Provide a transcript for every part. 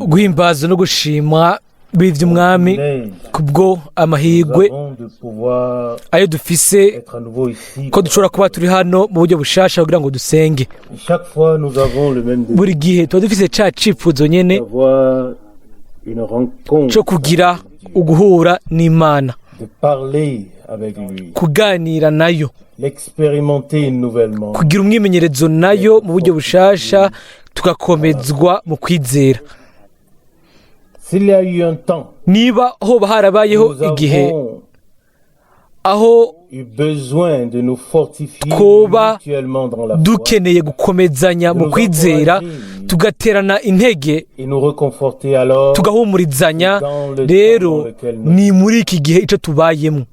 Guhimbaza no gushima b'ivy'umwami kubwo amahirwe ayo dufise ko dushobora kuba turi hano mu buryo bushasha kugira ngo dusenge. Buri gihe tuba dufise ca cifuzo nyene co kugira uguhura n'Imana, kuganira nayo, kugira umwimenyerezo nayo mu buryo bushasha, tugakomezwa mu kwizera. Niba hoba harabayeho igihe aho twoba dukeneye gukomezanya mu kwizera, tugaterana intege, tugahumurizanya, rero ni muri iki gihe ico tubayemo.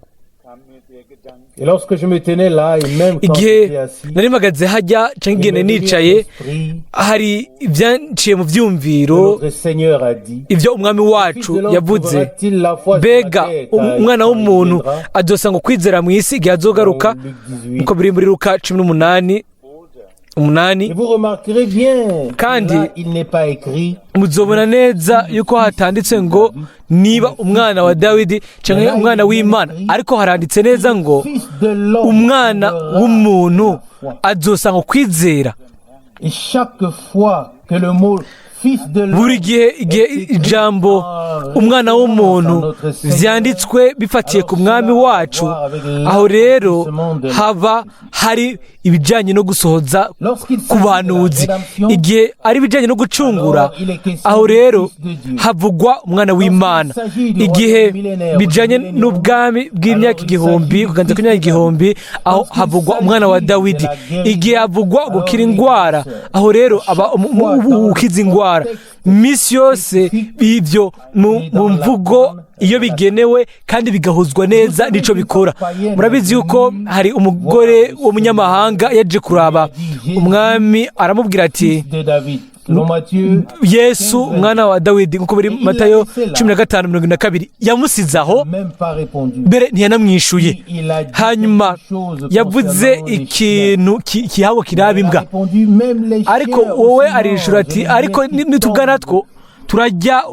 Igihe nari mpagaze hajya canke igihe nicaye, hari ibyanciye mu vyumviro ivyo umwami wacu yavuze: mbega umwana w'umuntu azosanga ukwizera mw'isi igihe azogaruka? Nkuko biri muri Luka 18:8. Kandi muzobona neza yuko hatanditse ngo niba umwana wa Dawidi canke umwana w'Imana, ariko haranditse neza ngo umwana w'umuntu azosanga ukwizera. Buri gihe igihe ijambo umwana w'umuntu vyanditswe bifatiye ku mwami wacu, aho rero haba hari ibijanye no gusohoza ku bahanuzi. Igihe ari ibijanye no gucungura, aho rero havugwa umwana w'Imana. Igihe bijanye n'ubwami bw'imyaka 1000 kuganza kw'imyaka 1000, aho havugwa umwana wa Dawidi. Igihe havugwa gukira ingwara, aho rero aba ukiza ingwara. Misi yose ivyo mu mvugo iyo bigenewe kandi bigahuzwa neza nico bikora. Murabizi yuko hari umugore w'umunyamahanga yaje kuraba umwami, aramubwira ati: Yesu umwana wa Dawidi, nkuko biri Matayo 15:42. Yamusize aho mbere ntiyanamwishuye. Hanyuma yavuze ikintu kihago kiraba imbwa, ariko wowe arishura ati: ariko nitubwa natwo turajya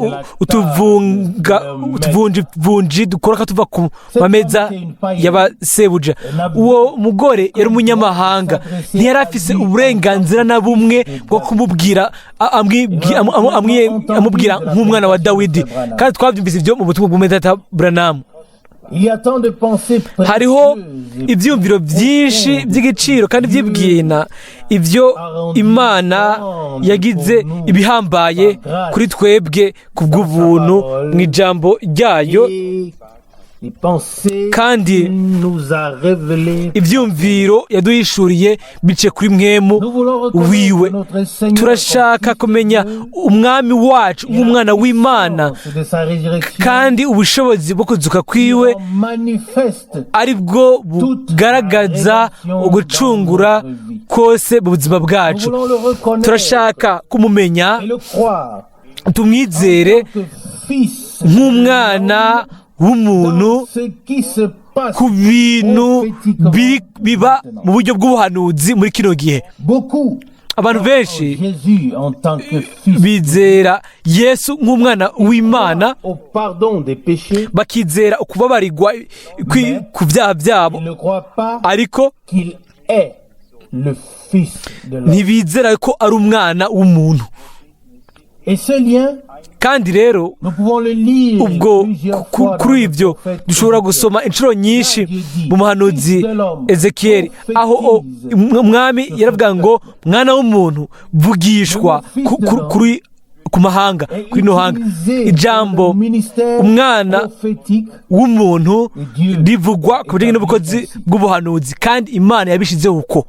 utuvunjivunji dukoroka tuva ku mameza y'abasebuja. Uwo mugore yari umunyamahanga, ntiyari afise uburenganzira na bumwe bwo kumubwira amubwira nk'umwana wa Dawidi. Kandi twabyumvise ibyo mu butumwa bw'umwene Branham. Hariho ibyumviro byinshi by'igiciro kandi by'ibwina ibyo Imana yagize ibihambaye kuri twebwe kubw'ubuntu mu ijambo ryayo, kandi ibyumviro yaduhishuriye bice kuri mwemu wiwe. Turashaka kumenya umwami wacu nk'umwana w'Imana, kandi ubushobozi bwo kuzuka kwiwe ari bwo bugaragaza ugucungura kose mu buzima bwacu. Turashaka kumumenya, tumwizere nk'umwana w'umuntu ku bintu biba mu buryo bw'ubuhanuzi muri kino gihe. Abantu benshi bizera Yesu nk'umwana w'Imana, bakizera ukubabarirwa ku byaha byabo, ariko ntibizera ko ari umwana w'umuntu. Kandi rero ubwo kuri ibyo dushobora gusoma inshuro nyinshi mu muhanuzi Ezekiyeli, aho umwami yaravuga ngo: mwana w'umuntu, vugishwa kuri ku mahanga, kuri ino hanga. Ijambo umwana w'umuntu rivugwa ku bijyanye n'ubukozi bw'ubuhanuzi, kandi Imana yabishyizeho uko.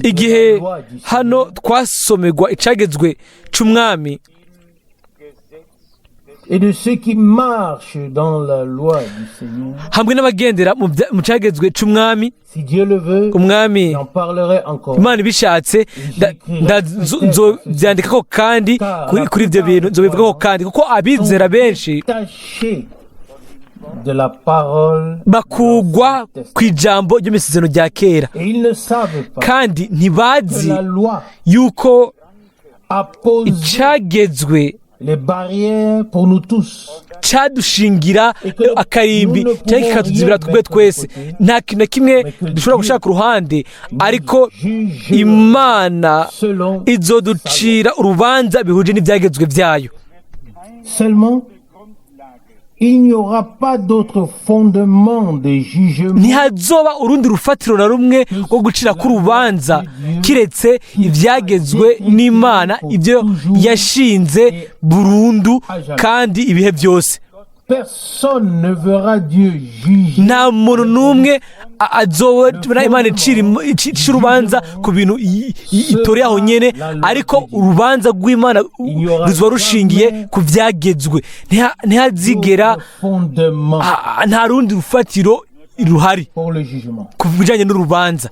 Igihe hano twasomerwa icagezwe c'umwami hamwe n'abagendera mu cagezwe c'umwami, umwami Imana ibishatse nzovyandikako kandi kuri ivyo bintu nzobivugako kandi, kuko abizera benshi de la parole. Bakugwa ku ijambo ry'isezerano rya kera. Et ils ne savent pas Kandi que ntibazi la loi yuko a posé icagezwe les barrières pour nous tous. Cadushingira akarimbi cyangwa kikatuzibira twebwe twese. Nta kintu na kimwe dushobora gushaka ku ruhande, ariko Juge Imana selon izoducira urubanza bihuje n'ibyagezwe byayo. Seulement, il n'y aura pas d'autre fondement de jugement Ntihazoba urundi rufatiro na rumwe rwo gucira k'urubanza kiretse ibyagezwe n'Imana, ibyo yashinze burundu kandi ibihe byose. Personne ne verra Dieu juger. Nta muntu n'umwe azobona Imana icira urubanza ku bintu itoreye aho nyene, ariko urubanza rw'Imana ruzoba rushingiye ku byagezwe. Ntihazigera D'autre fondement nta rundi rufatiro ruhari pour le jugement. ku bijyanye n'urubanza.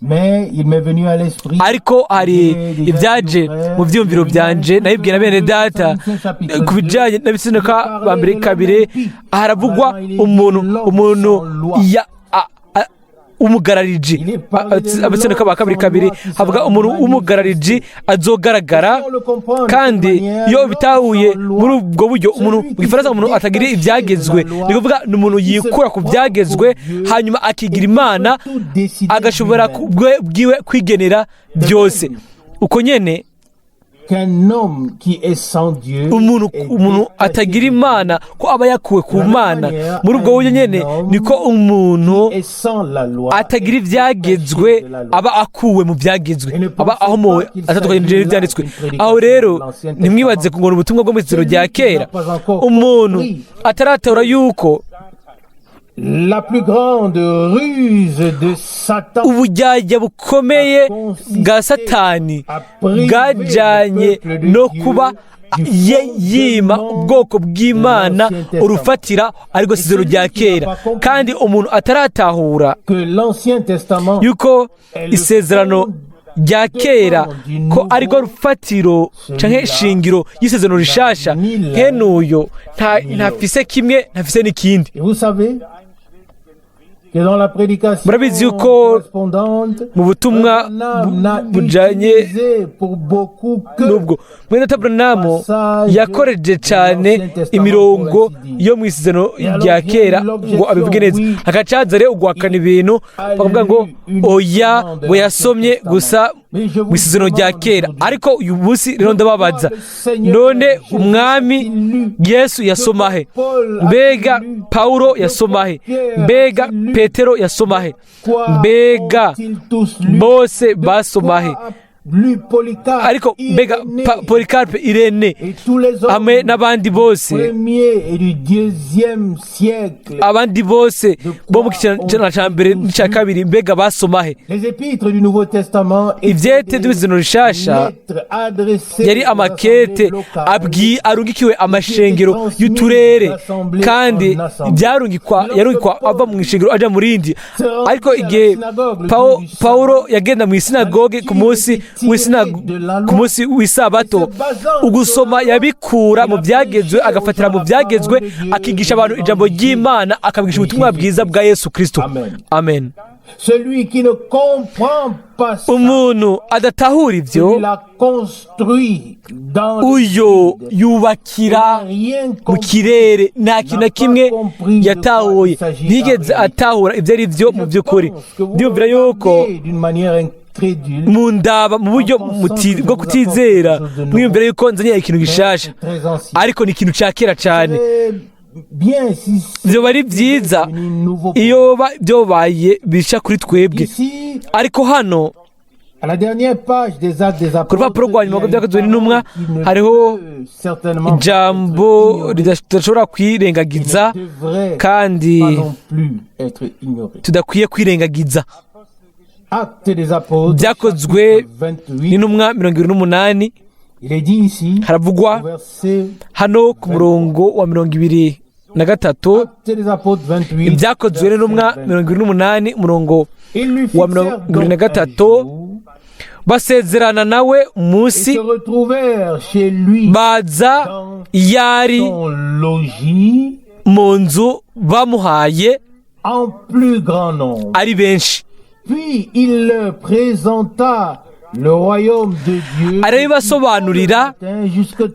Mais il m'est venu à l'esprit. Ariko hari ibyaje mu byiyumviro byanje, nabibwira bene data ku bijyanye n'Abeselonika ba mbere kabiri. Haravugwa umuntu ya umugarariji. Abeselonika ba kabiri kabiri, havuga umuntu w'umugarariji azogaragara. Kandi iyo bitahuye muri ubwo buryo, umuntu mu Gifaransa, umuntu atagira ibyagezwe, ni kuvuga ni umuntu yikura ku byagezwe, hanyuma akigira Imana, agashobora ku bwe bwiwe kwigenera byose uko nyene. Qu'un homme qui est sans Dieu Umuntu est umuntu détaché atagira de Dieu, Imana, ko aba yakuwe ku Mana. Muri ubwo buryo nyene niko umuntu est sans la loi atagira est ibyagezwe détaché de la loi. aba akuwe mu byagezwe, aba ahomowe, atandukanye n'ibyanditswe. Aho rero ntimwibaze ngo ni ubutumwa bwo mu isezerano rya kera. Umuntu ataratora yuko La plus grande ruse de Satan ubujyajya bukomeye bwa Satani bwajyanye no kuba ye yima ubwoko bw'Imana urufatira, ariko isezerano rya kera. Kandi umuntu ataratahura que l'Ancien Testament yuko isezerano rya kera ko arirwo rufatiro canke shingiro y'isezerano rishasha, nkenuyo ntafise kimwe, ntafise n'ikindi. Et vous savez que dans la prédication Murabizi yuko correspondante, mu butumwa Branham n'a bujanye utilisé pour beaucoup que nubwo mwene data Branham yakoreje cyane imirongo yo mu isezerano rya kera ngo abivuge neza, hagacaza rero uguhakana ibintu, bakavuga ngo oya, ngo yasomye gusa mu isezerano rya kera. Ariko uyu munsi rero ndababaza: none Umwami Yesu yasoma he? Mbega Pawulo yasoma he? Mbega Petero yasoma he? Mbega bose basoma he? Ariko mbega Polycarpe, Irene hamwe n'abandi bose, abandi bose bo mu kinyejana cya mbere n'icya kabiri, mbega basoma he? Ivyete by'Isezerano Rishasha yari amakete abwi arungikiwe amashengero y'uturere, kandi byarungikwa, yarungikwa ava mu ishengero aja mu rindi. Ariko igihe Paulo yagenda mu isinagoge ku munsi w'isabato, ugusoma yabikura mu byagezwe, agafatira mu byagezwe, akigisha abantu ijambo ry'Imana, akabigisha ubutumwa bwiza bwa Yesu Kristo. Amen. Celui qui ne comprend pas ça, Umuntu adatahura ibyo, celui-là construit dans le uyo vide. yubakira mu kirere. Nta kintu na kimwe yatahuye, ntiyigeze atahura ibyo ari byo mu by'ukuri. Ndiyumvira yuko d'une manière incrédule, mu ndaba mu buryo bwo kutizera, mwiyumvira yuko nzanye ikintu gishasha, très ancien. ariko ni ikintu cya kera cyane. C'est bien si c'est Byoba ari byiza devenu nouveau. iyo byobaye bisha kuri twebwe. Ici, Ariko hano à la dernière page des Actes des Apôtres, ku rupapuro rwa nyuma rw'Ibyakozwe n'Intumwa hariho certainement ijambo ridashobora kwirengagiza devrait kandi pas non plus être ignoré. tudakwiye kwirengagiza. Actes des Apôtres, Byakozwe chapitre 28, n'Intumwa 28, il est dit ici, haravugwa au verset hano ku murongo wa 23. Actes des Apôtres 28, Ibyakozwe n'Intumwa verset 28. 28, umurongo Ils lui wa fixèrent mirongo ibiri na donc un gatatu. jour Basezerana nawe et umunsi, se retrouvèrent chez lui baza iyo ari son logis. Mu nzu bamuhaye en plus grand nombre. Ari benshi. Puis il leur présenta le royaume de Dieu. Arabibasobanurira,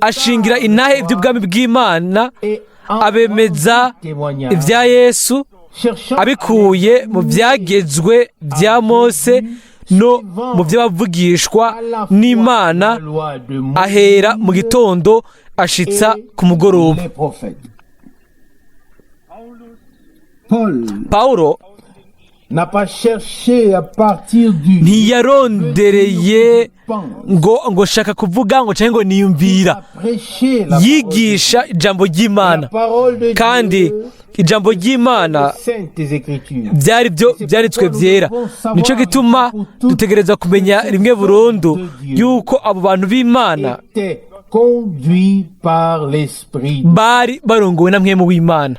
ashingira intahe iby'ubwami bw'Imana, abemeza ibya Yesu abikuye mu byagezwe bya Mose no mu by'abavugishwa n'Imana, ahera mu gitondo ashitsa ku mugoroba. Les prophètes. Paul Pawulo n'a pas cherché à partir du ntiyarondereye ngo shaka kuvuga ngo cyangwa ngo niyumvira. à prêcher la Yigisha ijambo ry'Imana, parole de kandi Dieu, ijambo ry'Imana saintes écritures. Byari byo byanditswe byera. Nicyo gituma dutegereza kumenya rimwe burundu yuko abo bantu b'Imana Étaient conduits par l'Esprit. Bari barongowe na Mpwemu w'Imana.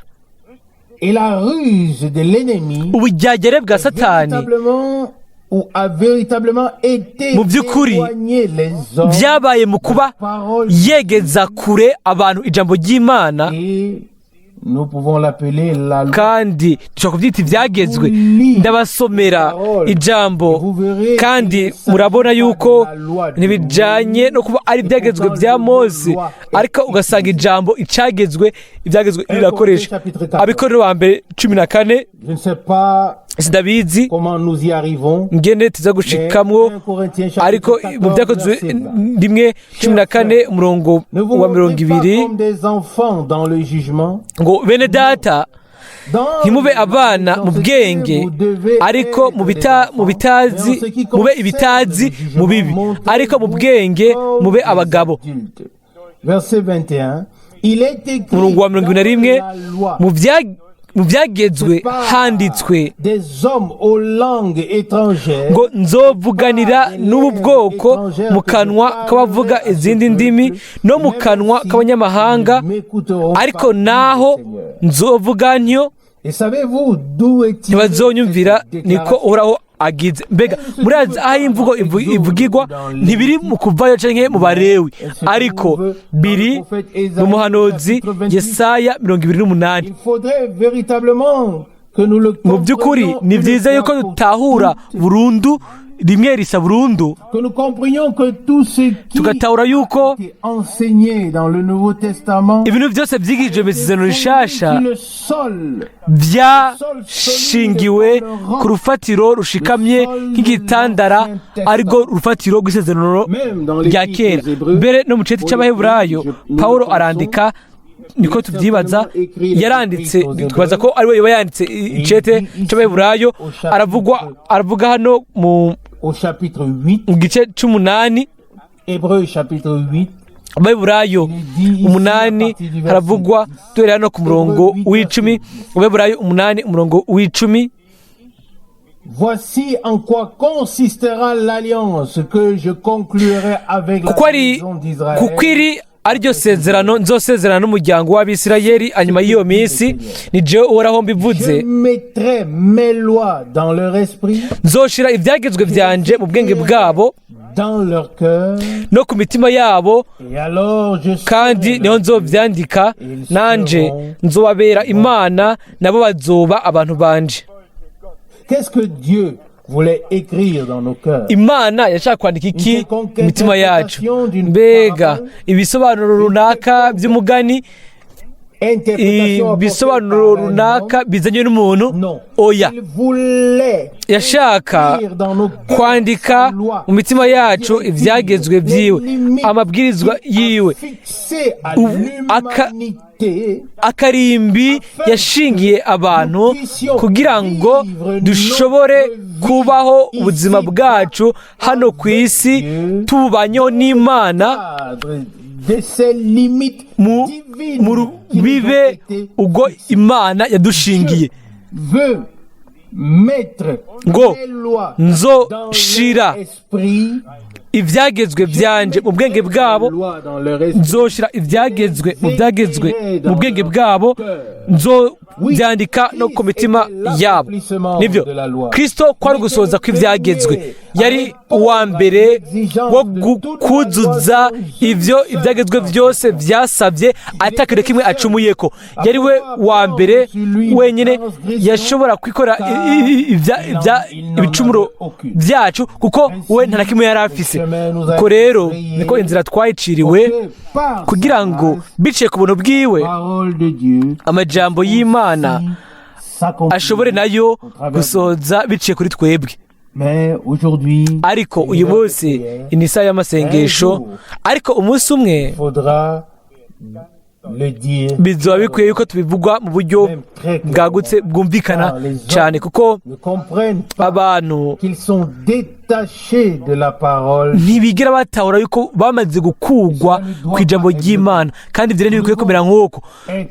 Et la ruse de l'ennemi Ubujyagere bwa Satani véritablement ou a véritablement été mu by'ukuri d'éloigner les hommes byabaye mu kuba yegeza kure abantu ijambo ry'Imana, et nous pouvons l'appeler la loi. Kandi dushobora kubyita ibyagezwe. Ndabasomera ijambo kandi murabona yuko ntibijyanye no kuba ari ibyagezwe bya Mose, ariko ugasanga ijambo icagezwe, ibyagezwe rirakoresha. Abakorinto ba mbere 14. Je ne sais pas Sindabizi comment nous y arrivons. ngene tuza gushikamwo, ariko mu Byakozwe 1:14, umurongo Ne vous wa montrez mirongo pas ibiri comme des enfants dans le jugement. ngo: "Bene data, ntimube abana mu bwenge, ariko mu bitazi mube ibitazi mu bibi, ariko mu bwenge mube abagabo." Verset 21. Il est écrit Umurongo wa 21: dans la loi, Mu byagezwe handitswe des hommes aux langues étrangères ngo: nzovuganira n'ubu bwoko mu kanwa k'abavuga izindi ndimi no mu kanwa k'abanyamahanga, ariko naho nzovuga ntyo, Et savez-vous d'où est tirée ntibazonyumvira, cette niko déclaration? Uhoraho agize." Mbega murazi aho imvugo ivugirwa? Ntibiri mu Kuvayo canke mu Barewi, ariko biri mu muhanuzi Yesaya 28. Il faudrait véritablement que nous le Mu by'ukuri comprenions ni byiza une yuko fois pour dutahura toutes, burundu, rimwe risa burundu, que nous comprenions que tout ce qui tugatahura yuko a été enseigné dans le Nouveau Testament ibintu byose byigishijwe mu Isezerano Rishasha sur le sol byashingiwe ku rufatiro rushikamye nk'igitandara, arirwo rufatiro rw'isezerano rya kera. Mbere no mu cete cy'Abaheburayo, Pawulo arandika, niko tubyibaza, yaranditse, twibaza ko ariwe yoba yanditse icete cy'Abaheburayo. Aravugwa, aravuga hano mu au chapitre 8, mu gice c'umunani. Hébreux chapitre 8, Abaheburayo 8, haravugwa duhereye hano ku murongo w'10. Abaheburayo 8, umurongo w'10. Voici en quoi consistera l'alliance que je conclurai avec la Kuko ari maison d'Israël. Kuko iri ariryo sezerano nzosezerana n'umuryango w'Abisirayeli hanyuma y'iyo minsi, ni jewe Uhoraho mbivuze. Je mettrai mes lois dans leur esprit, Nzoshira ibyagezwe byanje mu bwenge bwabo dans leur cœur, no ku mitima yabo, et alors je serai kandi niho leur nzobyandika. Nanje nzobabera Imana, nabo bazoba abantu banje. Qu'est-ce que Dieu voulait écrire dans nos cœurs? Imana yashaka kwandika iki mu mitima yacu? Mbega ibisobanuro runaka by'umugani, Interprétation ibisobanuro apportée par un runaka bizanye n'umuntu? homme? Non. Oya. Il voulait Yashaka écrire dans nos cœurs kwandika sa loi, mu mitima yacu ibyagezwe byiwe, amabwirizwa yiwe, fixé à l'humanité akarimbi yashingiye abantu kugira ngo dushobore kubaho ubuzima bwacu hano ku isi tububanyeho n'Imana cadre de ces limites mu divines mu qui nous ont rubibe été ubwo Imana yadushingiye. Veut mettre Ngo les lois dans nzoshira leur esprit, ibyagezwe byanje mu bwenge bwabo, lois dans leur esprit, nzoshira ibyagezwe mu byagezwe mu bwenge bwabo, nzobyandika no ku mitima yabo. Nibyo, Kristo kwari ugusohoza kw'ibyagezwe. Yari uwa mbere wo kuzuza ibyo ibyagezwe byose byasabye atakintu kimwe acumuyeko. Yari we wa mbere wenyine yashobora kwikora ibicumuro byacu, kuko we nta na kimwe yari afise. Ubwo rero niko inzira twayiciriwe, kugira ngo biciye ku buntu bwiwe amajambo y'Imana ashobore nayo gusohoza biciye kuri twebwe. Ariko uyu munsi ni isaha y'amasengesho, ariko umunsi umwe bizoba bikwiye yuko tubivugwa mu buryo bwagutse bwumvikana cyane, kuko abantu ntibigera batahura yuko bamaze gukugwa ku ijambo ry'Imana, kandi ibyo ntibikwiye kumera nk'uko.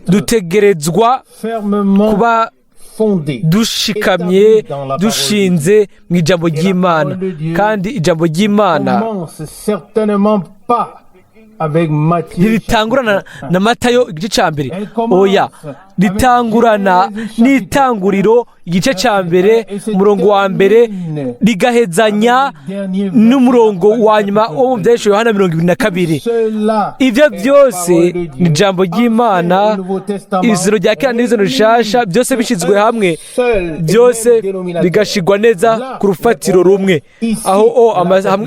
Dutegerezwa kuba dushikamye, dushinze mu ijambo ry'Imana, kandi ijambo ry'Imana ntiritangurana na Matayo igice cya mbere, oya, ritangurana n'itanguriro igice cya mbere umurongo wa mbere, rigahezanya n'umurongo wa nyuma wo mu Byahishuwe Yohana 22. Ibyo byose ni ijambo ry'Imana, izero rya kera n'izero rishasha, byose bishyizwe hamwe, byose bigashigwa neza ku rufatiro rumwe. Aho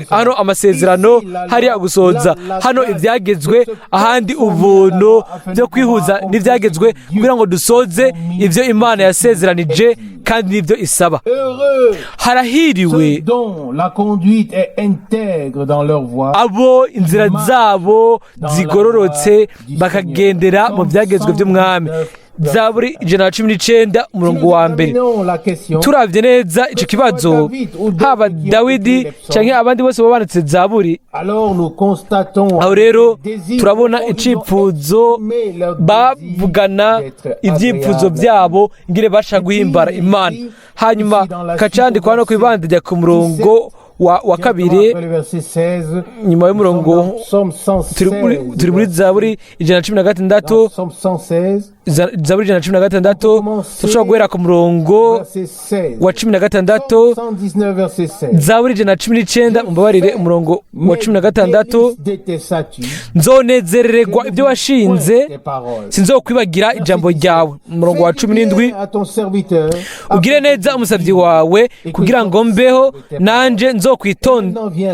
hano amasezerano, hariya gusohoza, hano ibyagezwe, ahandi ubuntu, byo kwihuza n'ibyagezwe kugira ngo dusoze ibyo Imana yasezeranije kandi n'ibyo isaba. Harahiriwe abo inzira zabo zigororotse bakagendera mu byagezwe by'Umwami. Zaburi 119 umurongo wa mbere. Turabye neza icyo kibazo, haba Dawidi cyangwa abandi bose babanditse Zaburi, aho rero turabona icyifuzo bavugana, ibyifuzo byabo ingene bashaka guhimbara Imana. Hanyuma kacandikwa no kwibanda ku murongo wa kabiri, nyuma y'umurongo turi muri Zaburi 116, Zaburi 116, turashobora guhera ku murongo wa 16, Zaburi 119, mumbabarire, umurongo wa 16, nzonezerererwa ibyo washinze, sinzokwibagira ijambo ryawe. Umurongo wa 17, ugire neza umusabyi wawe kugira ngo mbeho, nanje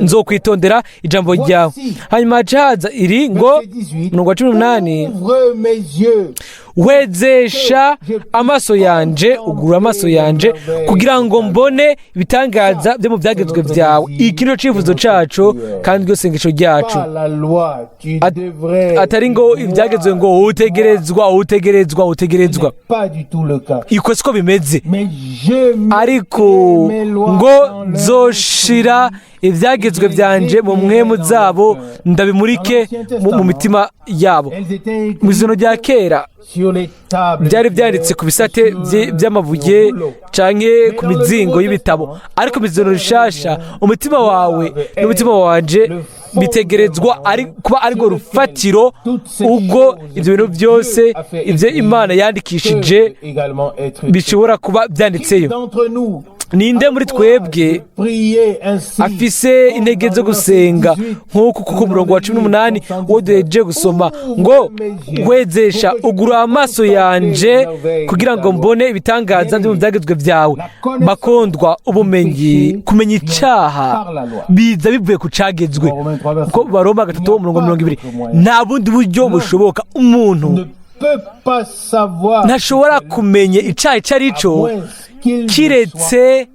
nzokwitondera ijambo ryawe. Hanyuma haca iri ngo umurongo wa 18, wezesha amaso yanje, ugura amaso yanje kugira ngo mbone ibitangaza byo mu byagezwe byawe. Iki nico cyifuzo cyacu kandi ryo sengesho ryacu, atari ngo ibyagezwe ngo utegerezwa utegerezwa utegerezwa, iko siko bimeze, ariko ngo nzoshira ibyagezwe byanje mu mwemu zabo, ndabimurike mu mitima yabo. Mu izino rya kera byari byanditse ku bisate by'amabuye canke ku mizingo y'ibitabo, ariko mu izino rishasha umutima wawe n'umutima wanje bitegerezwa ari kuba ari rwo rufatiro ubwo ibyo bintu byose ibyo Imana yandikishije bishobora kuba byanditseyo. Ninde muri twebwe afise intege zo gusenga nk'uko kuko umurongo wa 18 wo duhejeje gusoma ngo wezesha ugura amaso yanje kugira ngo mbone ibitangaza byo mu byagezwe byawe. Bakondwa, ubumenyi, kumenya icyaha biza bivuye ku cagezwe, kuko Baroma 3 umurongo 20. Nta bundi buryo bushoboka, umuntu ntashobora kumenya icyaha icyo ari cyo kiretse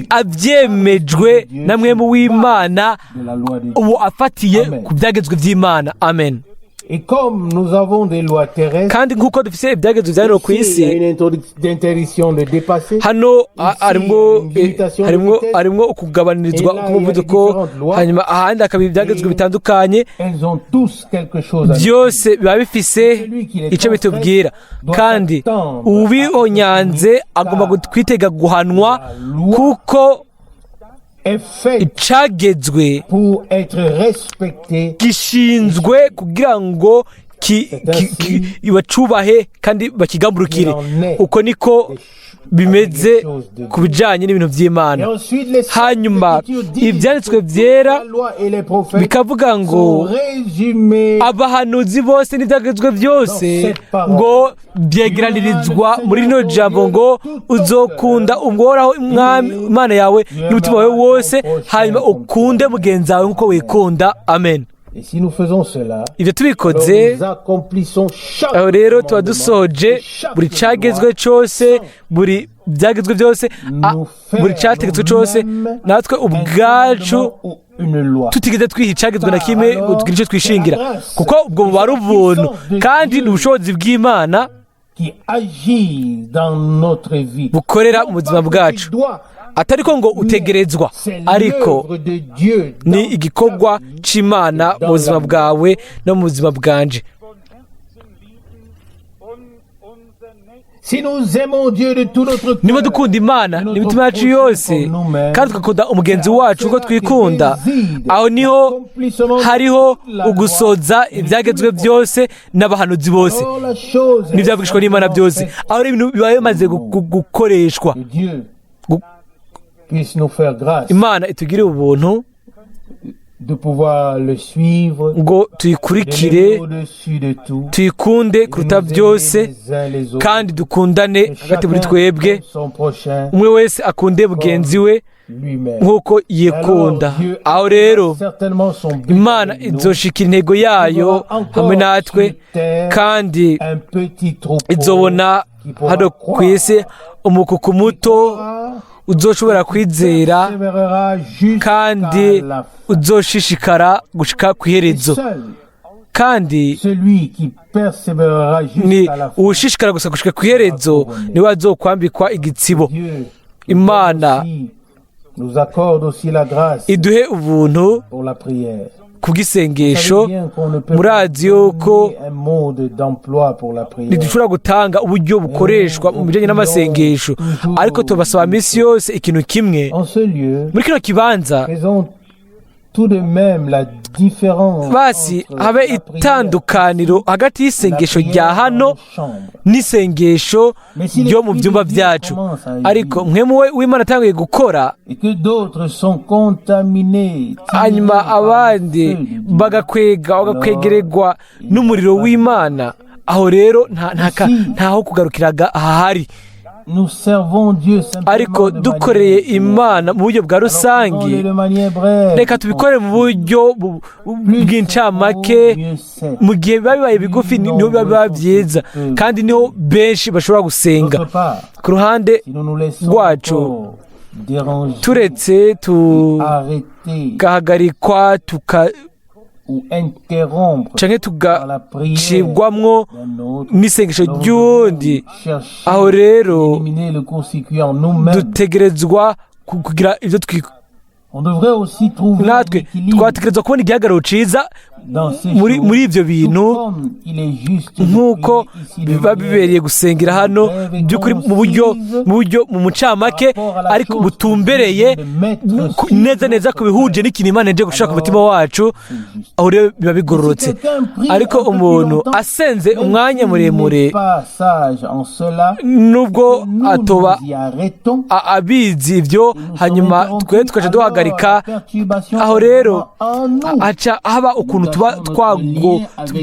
abyemejwe na mwemu w'Imana, ubu afatiye ku byagezwe by'Imana. Amen. Kandi nk'uko dufite ibyagezwe bya hano ku isi, hano harimo kugabanirizwa k'umuvuduko, hanyuma ahandi hakaba ibyagezwe bitandukanye, byose biba bifise icyo bitubwira, kandi ubihonyanze agomba kwitega guhanwa, kuko icagezwe gishinzwe kugira ngo Bacubahe kandi bakigamburukire. Uko niko bimeze ku bijyanye n'ibintu by'Imana. Hanyuma ibyanditswe byera bikavuga ngo abahanuzi bose n'ibyagezwe byose ngo byegeranirizwa muri rino jambo ngo uzokunda Uhoraho Imana yawe n'umutima wawe wose, hanyuma ukunde mugenzi wawe nk'uko wikunda. Amen. Ibyo tubikoze, aho rero tuba dusoje buri cyagezwe cyose, buri byagezwe byose, buri cyategetswe cyose, natwe ubwacu tutigeze twiha icyagezwe na kimwe ngo tugire icyo twishingira, kuko ubwo buba ari ubuntu kandi ni ubushobozi bw'Imana bukorera mu buzima bwacu. Atari ko ngo utegerezwa, ariko ni igikorwa cy'Imana mu buzima bwawe no mu buzima bwanje. Niba dukunda Imana n'imitima yacu yose kandi tugakunda umugenzi wacu uko twikunda, aho niho hariho ugusoza ibyagezwe byose n'abahanuzi bose n'ibyavugishwa n'Imana byose. Aho ibintu biba bimaze gukoreshwa. Imana itugirire ubuntu ngo tuyikurikire, tuyikunde kuruta byose, kandi dukundane hagati muri twebwe, umwe wese akunde mugenzi we nk'uko yikunda. Aho rero Imana izoshikira intego yayo hamwe natwe, kandi izobona hano ku isi umukuku muto uzoshobora kwizera kandi uzoshishikara gushika ku iherezo. Kandi ni uwushishikara gusa gushika ku iherezo niwe azokwambikwa igitsibo. Imana iduhe ubuntu kubw'isengesho. Murazi yuko ntidushobora gutanga uburyo bukoreshwa mu bijyanye n'amasengesho, ariko tubasaba minsi yose ikintu kimwe. Muri kino kibanza basi habe itandukaniro hagati y'isengesho rya hano n'isengesho ryo mu byumba byacu. Ariko mwe muwe w'Imana atangiye gukora, hanyuma abandi bagakwega bagakwegererwa n'umuriro w'Imana, aho rero ntaho kugarukiraga ahari. Ariko dukoreye Imana mu buryo bwa rusange, reka tubikore mu buryo bw'incamake. Mu gihe biba bibaye bigufi niho biba biba byiza, kandi niho benshi bashobora gusenga. Ku ruhande rwacu, turetse tugahagarikwa canke tugacibwamwo n'isengesho ry'uwundi, aho rero dutegerezwa kugira ibyo natwe twategerezwa kubona igihagararo ciza muri ibyo bintu, nk'uko biba bibereye gusengera hano by'ukuri mu buryo mu mucamake, ariko butumbereye neza neza ku bihuje n'ikintu Imana ije gushaka umutima wacu. Aho rero biba bigororotse. Ariko umuntu asenze umwanya muremure, nubwo atoba abizi ibyo, hanyuma twe tukaca duhagarika, aho rero haca haba ukuntu tuba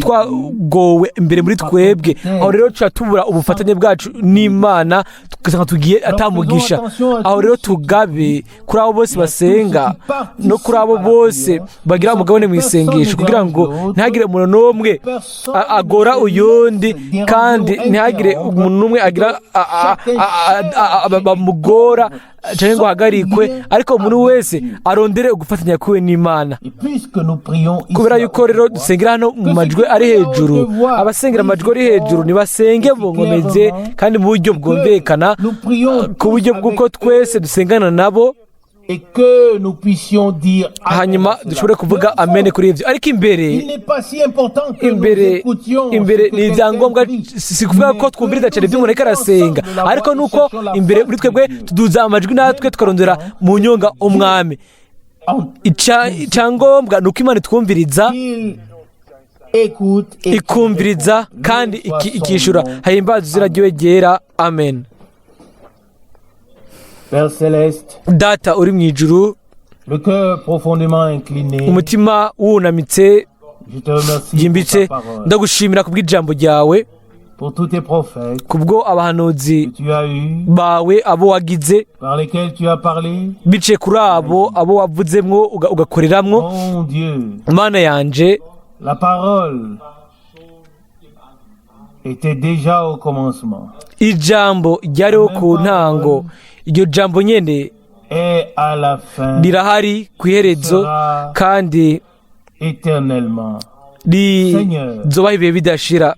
twagowe imbere muri twebwe. Aho rero tuca tubura ubufatanye bwacu n'Imana, tugasanga tugiye atamugisha. Aho rero tugabe kuri abo bose basenga no kuri abo bose bagira umugabane mu isengesho, kugira ngo ntihagire umuntu n'umwe agora uyundi, kandi ntihagire umuntu n'umwe agira bamugora cyangwa ngo ahagarikwe, ariko umuntu wese arondere ugufatanya kwiwe n'Imana. Kubera yuko rero dusengera hano mu majwi ari hejuru, abasengera amajwi ari hejuru ntibasenge bongomeze kandi mu buryo bwumvikana, ku buryo bw'uko twese dusengana nabo, hanyuma dushobore kuvuga amen kuri ibyo. Ariko imbere ni ibyangombwa, si kuvuga ko twumviriza cyane ibyo umuntu ariko arasenga, ariko nuko imbere muri twebwe tuduza amajwi natwe tukarondera mu nyonga umwami. Icyangombwa ni uko Imana itwumviriza, Écoute et qui Ikumviriza répond. kandi Loué soit son ikishura. nom. Hahimbaza izina ryiwe ryera. Amen. Père céleste, Data uri mu ijuru, le cœur profondément incliné, umutima wunamitse je te remercie pour byimbitse, ta parole, ndagushimira kubw'ijambo ryawe, pour tous tes prophètes kubwo abahanuzi que tu as eus, bawe abo wagize, par lesquels tu as parlé. biciye kuri abo abo wavuzemwo ugakoreramwo. Mon Dieu, Mana yanje, la parole était déjà au commencement ijambo ryariho ku ntango, iryo jambo nyene et à la fin rirahari ku iherezo sera kandi éternellement. rizobaho ibihe bidashira.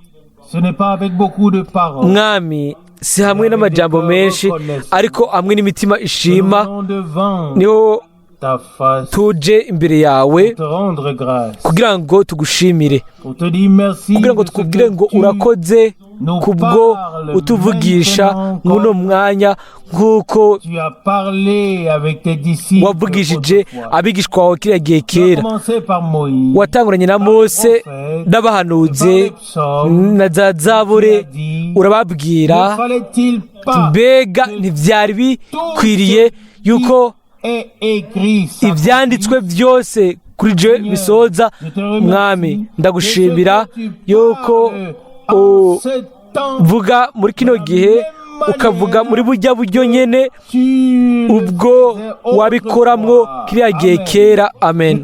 Ce n'est pas avec beaucoup de paroles Mwami, si hamwe n'amajambo menshi, ariko hamwe n'imitima que nous ishima venons devant niho ta face tuje imbere yawe pour te rendre grâce, kugira ngo tugushimire, pour te dire merci kugira ngo de ce tukubwire que ngo tu urakoze nous kubwo parles utuvugisha maintenant muno comme mwanya nk'uko tu as parlé avec tes disciples wavugishije autrefois. abigishwa bawe kiriya gihe Tu as kera. commencé par Moïse, Watanguranye na Mose n'abahanuzi na za zabure, urababwira. ne fallait-il pas Mbega ntibyari bikwiriye yuko est écrit ibyanditswe byose kuri je bisoza? Mwami, ndagushimira yuko uvuga muri kino gihe, ukavuga muri burya buryo nyene ubwo wabikoramwo kiriya gihe kera. Amen.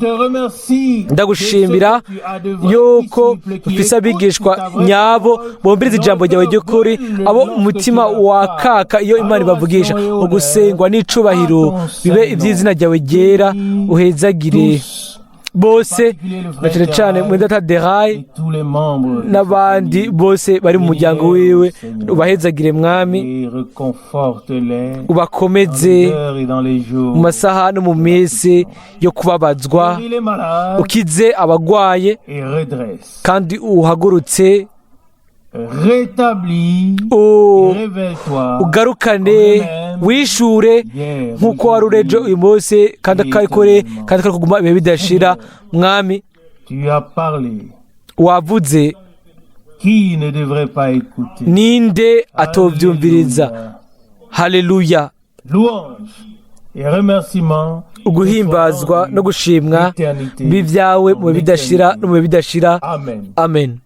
Ndagushimira yuko ufise abigishwa nyabo bumviriza ijambo ryawe ry'ukuri, abo umutima wakaka iyo Imana ibavugisha. Ugusengwa n'icubahiro bibe iby'izina ryawe ryera. Uhezagire bose, na cyane cyane muri data Derayi n'abandi bose bari mu muryango wiwe. Ubahezagire, Mwami, ubakomeze mu masaha no mu minsi yo kubabazwa. Ukize abagwaye kandi uhagurutse, ugarukane, wishure nk'uko wari urejo uyu munsi, kandi akabikore kandi kari kuguma ibihe bidashira. Mwami, wavuze, ninde atovyumviriza? Haleluya! Uguhimbazwa no gushimwa b'ibyawe mu bihe bidashira no mu bihe bidashira. Amen.